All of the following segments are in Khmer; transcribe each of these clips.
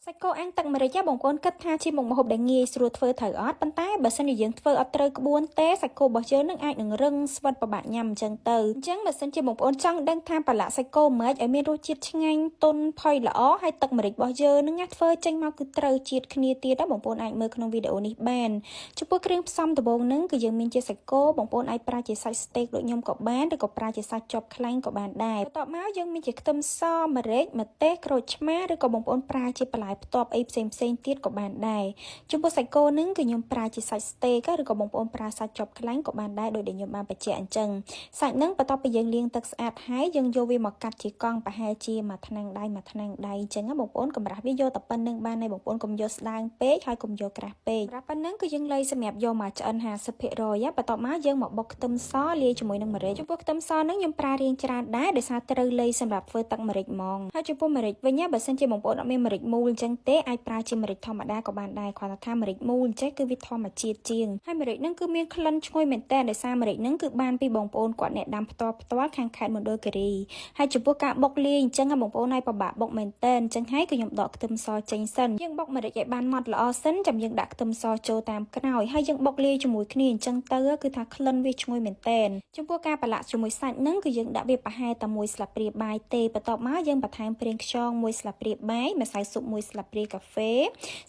សាច់គោអាំងទឹកម្រេចបងប្អូនគិតថាជាមុខម្ហូបដែលងាយស្រួលធ្វើត្រូវអត់ប៉ុន្តែបើសិនជាយើងធ្វើអត់ត្រូវក្បួនទេសាច់គោរបស់យើងនឹងអាចនឹងរឹងស្វិតពិបាកញ៉ាំអញ្ចឹងទៅអញ្ចឹងបើសិនជាបងប្អូនចង់ដឹងថាប្រឡាក់សាច់គោម៉េចឲ្យមានរសជាតិឆ្ងាញ់ទន់ផុយល្អហើយទឹកម្រេចរបស់យើងនឹងណាធ្វើចេញមកគឺត្រូវជាតិគ្នាទៀតណាបងប្អូនអាចមើលក្នុងវីដេអូនេះបានចំពោះគ្រឿងផ្សំដំបូងហ្នឹងគឺយើងមានជាសាច់គោបងប្អូនអាចប្រើជាសាច់ស្តេកដូចខ្ញុំក៏បានឬក៏ប្រើជាសាច់ជាប់ខ្លាញ់ក៏បានដែរបន្ទាប់មកយើងមានជាខ្ទឹមសម្រេចម្ទេសក្រូចឆ្មាឬក៏បងប្អូនប្រើជាបន្លែផ្ទាប់អីផ្សេងផ្សេងទៀតក៏បានដែរចំពោះសាច់គោហ្នឹងគឺខ្ញុំប្រើជាសាច់ស្តេកឬក៏បងប្អូនប្រើសាច់ជាប់ខ្លាញ់ក៏បានដែរដោយដែលខ្ញុំបានបញ្ជាក់អញ្ចឹងសាច់ហ្នឹងបន្ទាប់ពីយើងលាងទឹកស្អាតហើយយើងយកវាមកកាត់ជាកង់ប្រហែលជាមួយថ្នាំងដៃមួយថ្នាំងដៃអញ្ចឹងណាបងប្អូនកម្រាស់វាយកតែប៉ុណ្្នឹងបានហើយបងប្អូនកុំយកស្ដើងពេកហើយកុំយកក្រាស់ពេកកម្រាស់ប៉ុណ្្នឹងគឺយើងលៃសម្រាប់យកមកឆ្អិន50%បន្ទាប់មកយើងមកបុកខ្ទឹមសលាយជាមួយនឹងម្រេចចំពោះខ្ទឹមសហ្នឹងខ្ញុំប្រើរៀងច្រើនដែរដោយសារត្រូវលៃសម្រាប់ធ្វើទឹកម្រេចហ្មងហើយចំពោះម្រេចវិញបើសិនជាបងប្អូនអត់មានម្រេចមូលអញ្ចឹងទេអាចប្រើជាម្រេចធម្មតាក៏បានដែរគ្រាន់តែថាម្រេចមូលអញ្ចេះគឺវាធម្មជាតិជាងហើយម្រេចហ្នឹងគឺមានក្លិនឈ្ងុយមែនតើដោយសារម្រេចហ្នឹងគឺបានពីបងប្អូនគាត់អ្នកដាំផ្ទាល់ផ្ទាល់ខាងខេត្តមណ្ឌលគិរីហើយចំពោះការបុកលាយអញ្ចឹងបងប្អូនឲ្យពិបាកបុកមែនតើអញ្ចឹងហើយគឺខ្ញុំដកខ្ទឹមសចេញសិនយើងបុកម្រេចឲ្យបានម៉ត់ល្អសិនចាំយើងដាក់ខ្ទឹមសចូលតាមក្រោយហើយយើងបុកលាយជាមួយគ្នាអញ្ចឹងទៅគឺថាក្លិនវាឈ្ងុយមែនតើចំពោះការប្រឡាក់ជាមួយសាច់ហ្នឹងគឺយើងដាក់វាប្រហែលតែមួយស្លាបព្រាបាយទេបន្ទាប់មកយើងបន្ថែមប្រេងខ្យងមួយស្លាបព្រាបាយម្សៅស៊ុបមួយស្លាបព្រាកាហ្វេ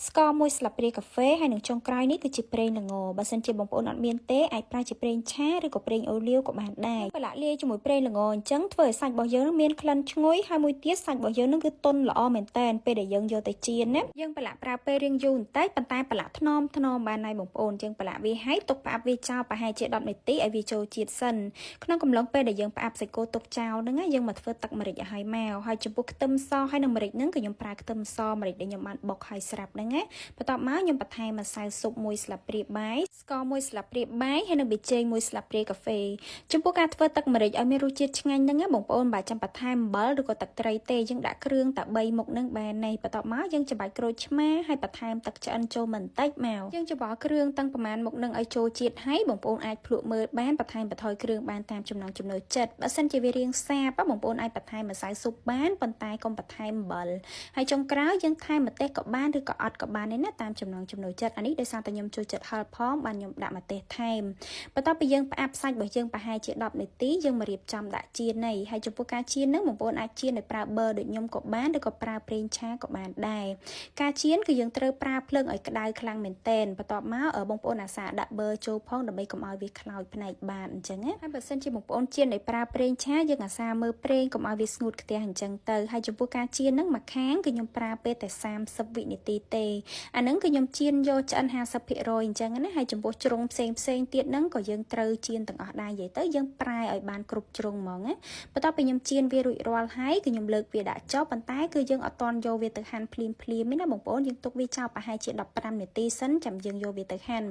ស្ករមួយស្លាបព្រាកាហ្វេហើយនឹងចុងក្រោយនេះគឺជាប្រេងល្ងបើសិនជាបងប្អូនអត់មានទេអាចប្រើជាប្រេងឆាឬក៏ប្រេងអូលីវក៏បានដែរប្រឡាក់លាយជាមួយប្រេងល្ងអញ្ចឹងធ្វើឲ្យសាច់របស់យើងនឹងមានក្លិនឈ្ងុយហើយមួយទៀតសាច់របស់យើងនឹងគឺទន់ល្អមែនតើពេលដែលយើងយកទៅចៀនណាយើងប្រឡាក់ប្រើពេលរៀងយូរបន្តិចប៉ុន្តែប្រឡាក់ថ្នមថ្នមបានហើយបងប្អូនយើងប្រឡាក់វាឲ្យទុកផ្អាប់វាចោលប្រហែលជា10នាទីឲ្យវាចូលជាតិសិនក្នុងកំឡុងពេលដែលយើងផ្អាប់សាច់គោទុកចោលហ្នឹងយើងមកធ្វើទឹកម្រេចឲ្យហើយមកហើយចំពោះខ្ទឹមសហើយនិងម្រេចហ្នឹងគឺខ្ញុំប្រើខ្ទឹមសម្រេចដែលខ្ញុំបានបុកហើយស្រាប់ហ្នឹងណាបន្ទាប់មកខ្ញុំបន្ថែមម្សៅស៊ុបមួយស្លាបព្រាបាយស្ករមួយស្លាបព្រាបាយហើយនិងប៊ីចេងមួយស្លាបព្រាកាហ្វេចំពោះការធ្វើទឹកម្រេចឲ្យមានរសជាតិឆ្ងាញ់ហ្នឹងណាបងប្អូនបើចាំបន្ថែមអំបិលឬក៏ទឹកត្រីទេយើងដាក់គ្រឿងតែ3មុខហ្នឹងបានហើយបន្ទាប់មកយើងច្របាច់ក្រូចឆ្មាហើយបន្ថែមទឹកឆ្អិនចូលបន្តិចមកយើងច្របល់គ្រឿងតាំងប្រមាណមុខហ្នឹងឲ្យចូលជាតិហើយបងប្អូនអាចភ្លក់មើលបានបន្ថែមបន្ថយគ្រឿងបានតាមចំណង់ចំណូលចិត្តបើសិនជាវារៀងសាបបងប្អូនអាចបន្ថែមម្សៅស៊ុបបានប៉ុន្តែកុំបន្ថែមអំបិលហើយចុងក្រោយយើងថែមម្ទេសក៏បានឬក៏អត់ក៏បានដែរណាតាមចំណង់ចំណូលចិត្តអានេះដោយសារតែខ្ញុំចូលចិត្តហឹរផងបានខ្ញុំដាក់ម្ទេសថែមបន្ទាប់ពីយើងផ្អាប់សាច់របស់យើងប្រហែលជា10នាទីយើងមករៀបចំដាក់ចៀននេះហើយចំពោះការចៀនហ្នឹងបងប្អូនអាចចៀនដោយប្រើប៊ឺដូចខ្ញុំក៏បានឬក៏ប្រើប្រេងឆាក៏បានដែរការចៀនគឺយើងត្រូវប្រើភ្លើងឲ្យក្តៅខ្លាំងមែនទែនបន្ទាប់មកបងប្អូនអាសាដាក់ប៊ឺចូលផងដើម្បីកុំឲ្យវាខ្លោចផ្នែកបានអញ្ចឹងណាហើយបើសិនជាបងប្អូនចៀនដោយប្រើប្រេងឆាយើងអាសាមើលប្រេងកុំឲ្យវាស្ងួតខ្ទះអញ្ចឹងទៅហើយចំពោះការចៀនហ្នឹងមួយខាងគឺខ្ញុំប្រើពេលតែ30វិនាទីទេអាហ្នឹងគឺខ្ញុំចៀនយកឆ្អិន50%អញ្ចឹងណាហើយចំពោះជ្រុងផ្សេងផ្សេងទៀតហ្នឹងក៏យើងត្រូវចៀនទាំងអស់ដែរនិយាយទៅយើងប្រែឲ្យបានគ្រប់ជ្រុងហ្មងណាបន្ទាប់ពីខ្ញុំចៀនវារួចរាល់ហើយគឺខ្ញុំលើកវាដាក់ចុះប៉ុន្តែគឺយើងអត់ទាន់យកវាទៅហាន់ភ្លាមភ្លាមទេណាបងប្អូនយើងទុកវាចោលប្រហែលជា15នាទីសិនចាំយើងយកវាទៅហាន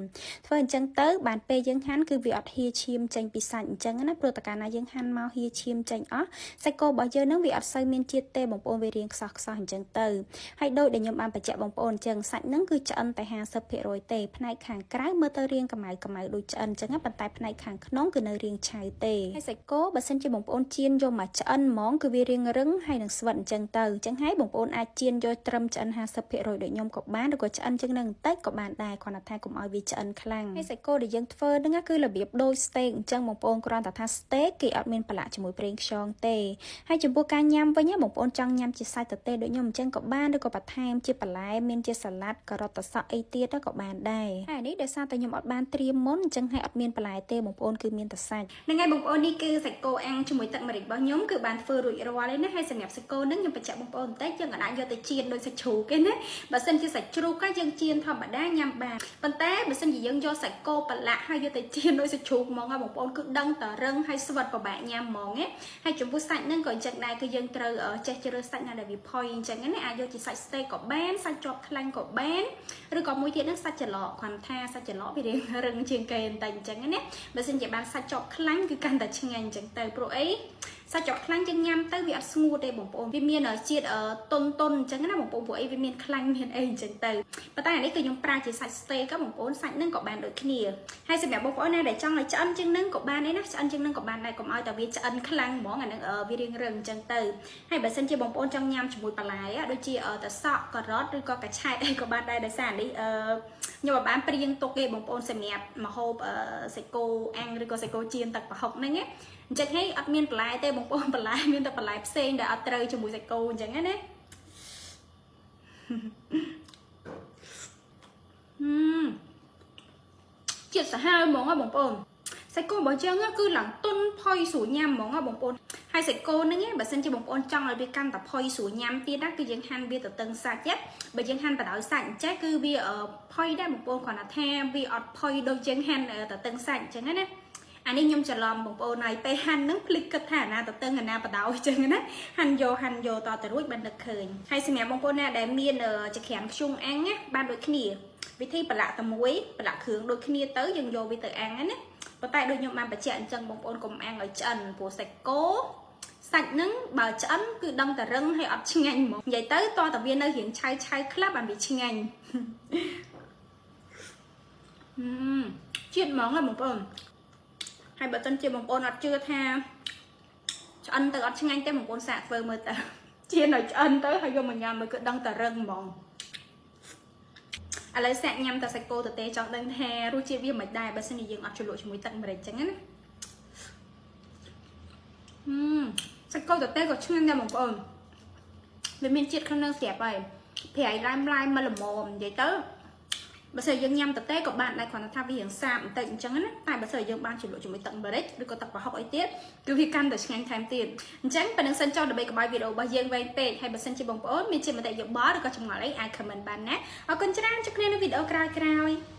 ់ធ្វើអញ្ចឹងទៅបានពេលយើងហាន់គឺវាអត់ហៀឈាមចេញពីសាច់អញ្ចឹងណាព្រោះតកាលណាយើងហាន់មកហៀឈាមចេញអស់សាច់គោរបស់យើងនឹងវាអត់សូវមានជាតិទេបងប្អូនវារៀងខ្សោះខ្សោះអញ្ចឹងទៅហើយដោយដែលខ្ញុំបានបញ្ជាក់បងប្អូនអញ្ចឹងសាច់ហ្នឹងគឺឆ្អិនតែ50%ទេផ្នែកខាងក្រៅមើលទៅរៀងកម្ៅកម្ៅដូចឆ្អិនអញ្ចឹងប៉ុន្តែផ្នែកខាងក្នុងគឺនៅរៀងឆៅទេហើយសាច់គោបើសិនជាបងប្អូនចៀនយកមកឆ្អិនហ្មងគឺវារៀងរឹងហើយនឹងស្វិតអញ្ចឹងទៅអញ្ចឹងហើយបងប្អូនអាចចៀនយកត្រឹមឆ្អិន50%ដូចខ្ញុំក៏បានឬក៏ឆ្អិនជាងនឹងបន្តិចក៏បានដែរគ្រាន់តែថាកុំឲ្យវាឆ្អិនខ្លាំងហើយសាច់គោដែលយើងធ្វើហ្នឹងគឺរបៀបដូច steak អញ្ចឹងបងប្អូនគ្រាន់តែថា steak គេអត់មានប្រឡាក់ជាមួយប្រេងខ្យងទេហើយចំពោះការញ៉ាំវិញបងប្អូនចង់ញ៉ាំជាសាច់ទទេដូចខ្ញុំអញ្ចឹងក៏បានឬក៏បន្ថែមជាបន្លែមានជាសាឡាត់ការ៉ុតតសក់អីទៀតក៏បានដែរហើយនេះដោយសារតែខ្ញុំអត់បានត្រៀមមុនអញ្ចឹងហើយអត់មានបន្លែទេបងប្អូនគឺមានតែសាច់ហ្នឹងហើយបងប្អូននេះគឺសាច់គោអាំងជាមួយទឹកម្រេចរបស់ខ្ញុំគឺបានធ្វើរួចរាល់ហើយណាហើយសម្រាប់សាច់គោហ្នឹងខ្ញុំបញ្ជាក់បងប្អូនបន្តិចយើងអាចយកទៅចៀនដូចសាច់ជ្រូកទេណាបើសិនជាសាច់ជ្រូកយើងចៀនធម្មតាញ៉ាំបានប៉ុន្តែបើសិនជាយើងយកសាច់គោប្រឡាក់ហើយយកទៅចៀនដូចសាច់ជ្រូកហ្មងបងប្អូនគឺដឹងតរឹងហើយស្វិតពិបាកញ៉ាំហ្មងណាហើយចំពោះសាច់ហ្នឹងក៏អញ្ចឹងដែរគឺយើងត្រូវចេះជ្រើសសាច់ណាដែលវាផុយអញ្ចឹងណាអាចយកជាសាច់ស្តេកក៏បានសាច់ជាប់ខ្លាញ់ក៏បានឬក៏មួយទៀតហ្នឹងសាច់ច្រឡកគ្រាន់ថាសាច់ច្រឡកវារៀងរឹងជាងគេបន្តិចអញ្ចឹងណាបើសិនជាបានសាច់ជាប់ខ្លាញ់គឺកាន់តែឆ្ងាញ់អញ្ចឹងទៅព្រោះអីស សាច់ច្រកខ្លាញ់យើងញ៉ាំទៅវាអត់ស្ងួតទេបងប្អូនវាមានជាតិតុនតុនអញ្ចឹងណាបងប្អូនព្រោះអីវាមានខ្លាញ់មានអីអញ្ចឹងទៅប៉ុន្តែអានេះគឺខ្ញុំប្រើជាសាច់ស្តេកបងប្អូនសាច់នឹងក៏បានដូចគ្នាហើយសម្រាប់បងប្អូនណាដែលចង់ឲ្យឆ្អិនជាងនឹងក៏បានដែរណាឆ្អិនជាងនឹងក៏បានដែរកុំឲ្យតែវាឆ្អិនខ្លាំងហ្មងអានឹងវារៀងរឹងអញ្ចឹងទៅហើយបើសិនជាបងប្អូនចង់ញ៉ាំជាមួយបន្លែដូចជាតសក់ការ៉ុតឬក៏កញ្ឆែតអីក៏បានដែរដោយសារនេះខ្ញុំបានព្រៀងទុកទេបងប្អូនសម្រាប់ម្ហូបសាច់គោអាំងឬក៏សាច់គោចៀនទឹកប្រហុកហ្នឹងណាអញ្ចឹងហីអត់មានបន្លែទេបងប្អូនបន្លែមានតែបន្លែផ្សេងដែលអត់ត្រូវជាមួយសាច់គោអញ្ចឹងណាហឹមជាតិសាហាវហ្មងហ៎បងប្អូនសាច់គោរបស់យើងគឺឡើងទុនផុយស្រួលញ៉ាំហ្មងហ៎បងប្អូនហើយសាច់គោហ្នឹងបើសិនជាបងប្អូនចង់ឲ្យវាកាន់តែផុយស្រួលញ៉ាំទៀតណាគឺយើងហាន់វាទៅតឹងសាច់ណាបើយើងហាន់បដោយសាច់អញ្ចេះគឺវាផុយដែរបងប្អូនគ្រាន់តែថាវាអត់ផុយដូចយើងហាន់ទៅតឹងសាច់អញ្ចឹងណាអានេះខ្ញុំច្រឡំបងប្អូនហើយពេលហាន់ហ្នឹងភ្លេចគិតថាអាណាទៅតឹងអាណាបដោយអញ្ចឹងណាហាន់យកហាន់យកតទៅរួចបាននឹកឃើញហើយសម្រាប់បងប្អូនណាដែលមានចក្រាមធ្យូងអាំងណាបានដូចគ្នាវិធីប្រឡាក់តែមួយប្រឡាក់គ្រឿងដូចគ្នាទៅយើងយកវាទៅអាំងណាប៉ុន្តែដូចខ្ញុំបានបញ្ជាក់អញ្ចឹងបងប្អូនកុំអាំងឲ្យឆ្អិនព្រោះសាច់គោសាច់ហ្នឹងបើឆ្អិនគឺដឹងតែរឹងហើយអត់ឆ្ងាញ់ហ្មងនិយាយទៅតតែវានៅរៀងឆៅឆៅខ្លះបានវាឆ្ងាញ់ហឹមជាតិហ្មងហ៎បងប្អូនហើយបើសិនជាបងប្អូនអត់ជឿថាឆ្អិនទៅអត់ឆ្ងាញ់ទេបងប្អូនសាកធ្វើមើលទៅចៀនឲ្យឆ្អិនទៅហើយយកមកញ៉ាំមើលគឺដឹងតែរឹងហ្មងឥឡូវសាកញ៉ាំតែសាច់គោទៅទេចង់ដឹងថារសជាតិវាមិនដែរបើសិនជាយើងអត់ជ្រលក់ជាមួយទឹកម្រេចចឹងណាហឹមសាច់គោទៅទេក៏ឆ្ងាញ់ដែរបងប្អូនវាមានជាតិក្នុងនឹងស្រាប់ហើយប្រៃឡែមឡែមមកល្មមនិយាយទៅបើសិនយើងញ៉ាំតទេក៏បានដែរគ្រាន់តែថាវារៀងសាបបន្តិចអញ្ចឹងណាតែបើសិនយើងបានជ្រលក់ជាមួយទឹកម្រេចឬក៏ទឹកប្រហុកអីទៀតគឺវាកាន់តែឆ្ងាញ់ថែមទៀតអញ្ចឹងប៉ុណ្្នឹងសិនចុះដើម្បីកុំឲ្យវីដេអូរបស់យើងវែងពេកហើយបើសិនជាបងប្អូនមានជាមតិយោបល់ឬក៏ចម្ងល់អីអាច comment បានណាអរគុណច្រើនជួបគ្នានៅវីដេអូក្រោយៗ។